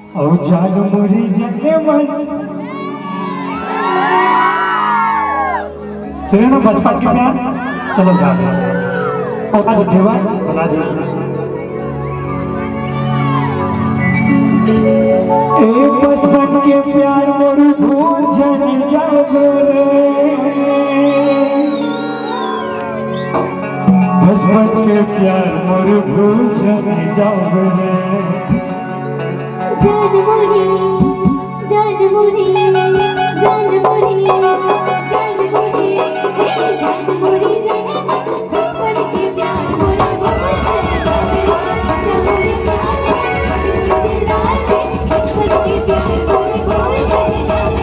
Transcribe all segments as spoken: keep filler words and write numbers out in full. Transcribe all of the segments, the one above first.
अउ जान मोरी जाने मन। सुने ना बचपन के प्यार, चलो गा दे। आज देवा बना दे। ए बचपन के प्यार मोर भूल जन जाबे रे। बचपन के प्यार मोर भूल जन जाबे रे। जान मोरी, जान मोरी, जान मोरी, जान मोरी, हे जान मोरी, जान बचपन के प्यार मोर भूल जाबे रे। जान मोरी प्यार, बचपन के प्यार मोर भूल जाबे रे।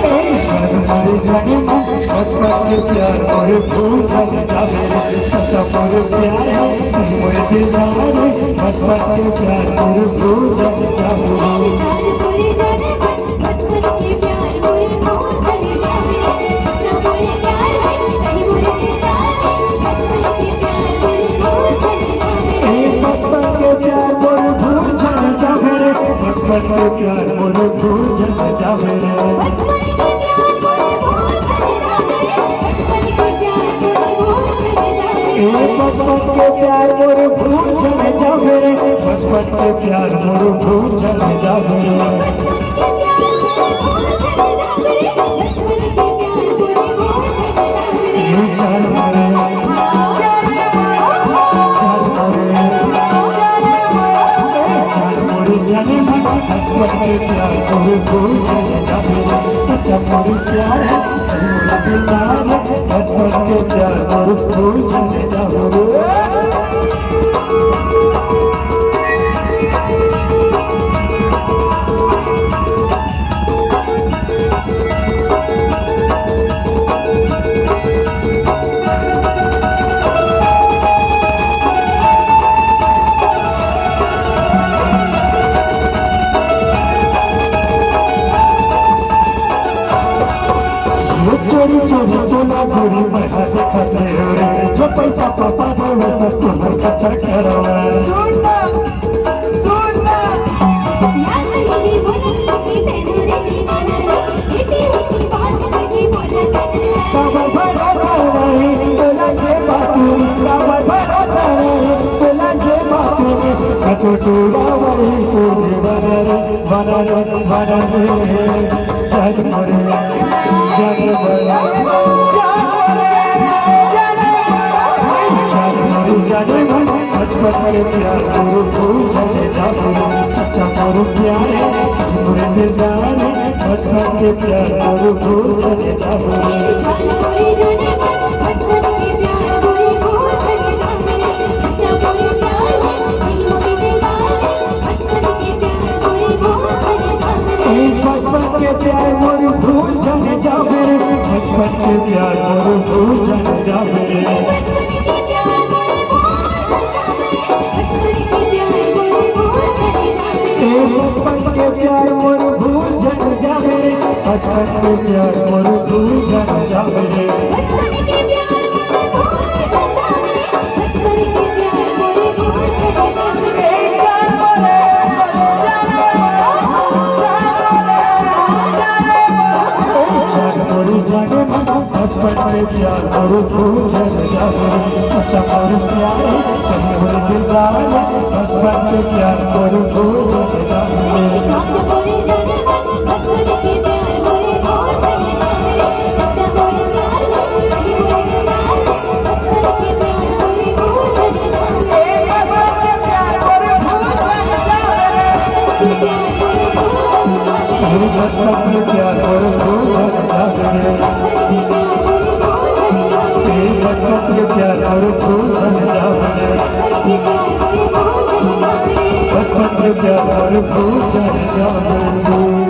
ए जान मोरी, जान मोरी, बचपन के प्यार मोर भूल जाबे रे। सच्चा मोर प्यार हे, मोर दिलदार हे, बचपन के प्यार मोर भूल जाबे रे। ए बचपन के प्यार मोर भूल जाबे रे, बचपन के प्यार मोर भूल जाबे रे। ए बचपन के प्यार मोर भूल जन जाबे रे, बचपन के प्यार मोर भूल जन जाबे रे। ए जान मोरे, जान मोरे, जान मोरे, जान मोरे, जान मोरे, बचपन के प्यार मोर भूल जन जाबे रे। सच्चा मोर प्यार हे, बचपन के प्यार मोर भूल जन जाबे रे। चोरी चोरी तोला गोरी मैं हा देखत रेहेंव रे, जो पैसा पापा देवे सब तुम्हर खच्चर करवा। सुन ना, सुन ना। काबर भरोसा नहीं तोला जे बाबू, काबर भरोसा नहीं तोला जे बाबू, कतो टूरा वही तोरे बना रे। बना रे, बना रे, जान मोरे, जान मोरे, जान मोरे, जान मोरे, बचपन के प्यार मोर भूल जन जाबे रे। सच्चा मोर प्यार हे, मोर दिलदार हे, बचपन के प्यार मोर भूल जन जाबे रे। ए बचपन के प्यार मोर भूल जन जाबे रे, बचपन के प्यार मोर भूल जन जाबे रे। ए बचपन के प्यार मोर भूल जन जाबे रे, बचपन के प्यार मोर भूल जन जाबे रे। ए जान मोरे, जान मोरे, जान मोरे, ए जान मोरे, जान मोरे, बचपन के प्यार मोर भूल जन जाबे रे। सच्चा मोर प्यार हे, कहीं मोर दिलदार हे, बचपन के प्यार मोर भूल जन जाबे रे। बचपन के प्यार मोर भूल जन जाबे रे।